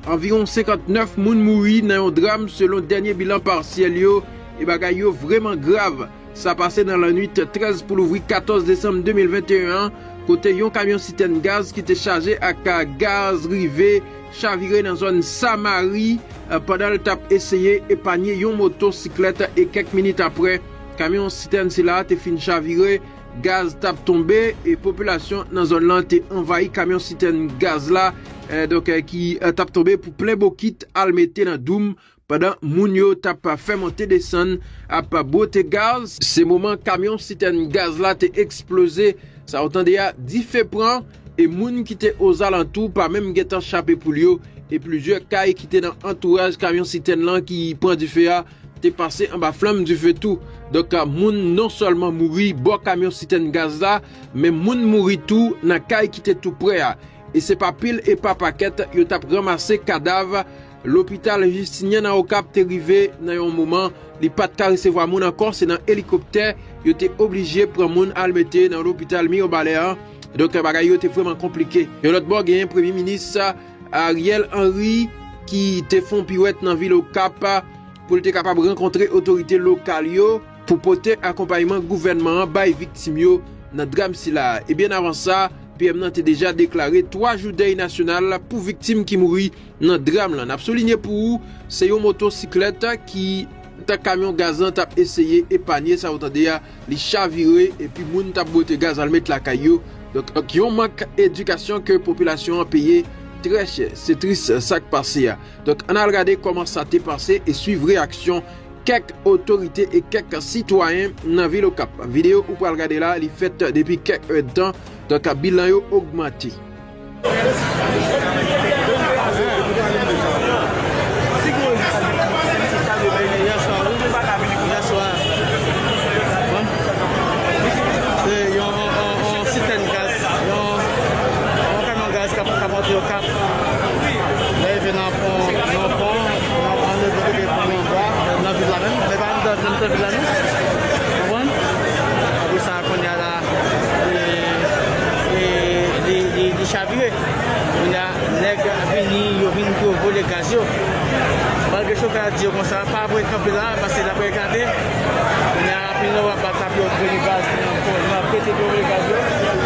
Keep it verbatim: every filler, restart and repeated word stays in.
Anviwon senkantnèf moun mouri nan yon dram selon dènye bilan pasyèl yo, e bagay yo vrèman grav. Sa pase nan lannwit trèz pou louvri katòz desanm de mil venteyen an, kote yon kamyon sitèn gaz ki te chaje ak gaz rive chavire nan zòn Samari, eh, pandan l t ap eseye epanye yon motosiklèt e kèk minit apre, kamyon sitèn sila te fin chavire, gaz t ap tonbe e popilasyon nan zòn lan te anvayi kamyon sitèn gaz la, eh, donk, eh, ki, eh, t ap tonbe pou plen bokit al mete nan doum pandan moun yo t ap fè monte desann ap bwote gaz. Se moman kamyon sitèn gaz la te eksploze. Sa w tande a, dife pran e moun ki te ozalantou pa menm gentan chape poul yo e plizyè kay ki te nan antouraj kamyon sitèn lan ki pran dife a te pase anba flanm dife tou. Donk, moun non sèlman mouri bò kamyon sitèn gaz la, men moun mouri tou nan kay ki te tou prè a. E se pa pil e pa pakèt yo t ap ranmase kadav. Lopital Justinien nan Okap te rive nan yon moman li pa t ka resevwa moun ankò, se nan elikoptè yo te oblije pran moun al mete nan lopital Mirebalais an. Donk, bagay yo te vrèman konplike. Yon lòt bò, genyen Premye Minis Ariel Henry ki te fè yon piwèt nan vil Okap pou l te kapab rankontre otorite lokal yo pou pote akonpayman gouvènman an bay viktim yo nan dram sila a. E byen avan sa, P M nan te deja deklare twa jou dèy nasyonal pou viktim ki mouri nan dram lan. N ap soulinye pou ou, se yon motosiklèt ki, tan kamyon gaz lan t ap eseye epanye, sa w tande a, li chavire, epi moun t ap bwote gaz al met lakay yo. Donk, yon mank edikasyon ke popilasyon an peye trè chè. Se tris sa k pase a. Donk, ann al gade kòman sa te pase e swiv reyaksyon kèk otorite e kèk sitwayen nan vil Okap. Videyo ou pral gade la, li fèt depi kèk èdtan, donk bilan yo ogmante. Yèswa, wi. Yèswa. Se yon, yon, yon, yon sitèn gaz, yon, yon kamyon gaz k ap, k ap monte Okap. Lè rive nan pon, nan pon, nan, nan levo kote pon nan bwa, nan vil la menm, men pa anndan, anndan vil la non. Konprann? Apre sa, kounye a la, e, e, li, li, li chavire. Kounye a, nèg vini, yo vin pou yo vole gaz yo. Malgre chofè a di yo konsa, pa voye kanpe la, paske l ap regade. Kounye a, anpil nan w ap bat ap yo vole gaz, nan, nan pete pou yo vole gaz yo.